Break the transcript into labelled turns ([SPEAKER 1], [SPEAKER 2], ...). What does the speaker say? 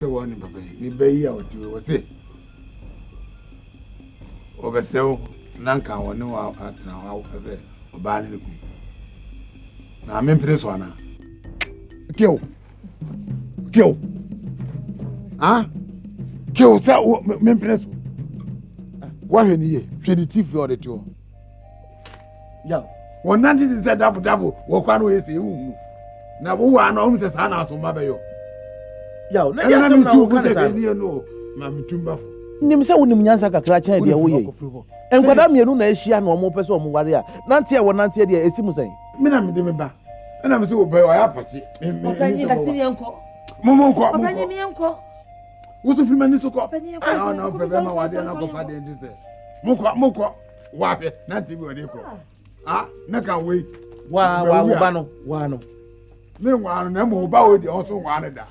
[SPEAKER 1] Sɛ wɔn ne papa yi, ne ba yi a ɔte wɔ se ɔbɛsrɛ wo na nka wɔne wo atena hɔ awɔ sɛ ɔbaa ne ne kunu. Na mempene so anaa? Kew! Kew! Ah? Kew sɛ mempene so. Woahwɛ ne yie, hwɛ ne ti fi ɔde te hɔ.
[SPEAKER 2] Yaw.
[SPEAKER 1] Wɔnante te sɛ dabodabo wɔ kwan no yɛ sɛ ewu hunu. Na wowɔ ano ɔhu sɛ saa na asomma bɛyɔ.
[SPEAKER 2] Yaw, na deɛ asɛm na woka ne saa no.
[SPEAKER 1] No, ma metu mba fo.
[SPEAKER 2] Nim sɛ wonim nyansa kakra kyɛn deɛ woyɛ yi. Nkwadaa mmienu na ahyia na wɔpɛ sɛ wɔware a, nante a wɔnanteɛ deɛ ɛsi mu sɛn?
[SPEAKER 1] Me na mede me ba. Ɛna me sɛ wɔbɛ ɔyɛ apakye.
[SPEAKER 3] Ɔpanyin kasi mi nkɔ.
[SPEAKER 1] Mo mo nkɔ mo nkɔ.
[SPEAKER 3] Ɔpanyin mi nkɔ.
[SPEAKER 1] Wotu firi m'ani so kɔ. Na ɔna ɔpɛ bɛma wadeɛ na akɔfa deɛ nti sɛ. Mo kɔ mo kɔ. Wahwɛ nante bi ɔde kɔ. Ah ne ka wei.
[SPEAKER 2] Waa waa wo ba no waa no.
[SPEAKER 1] Me nwaa no na mmom wo ba wei deɛ ɔnso nwaa no da.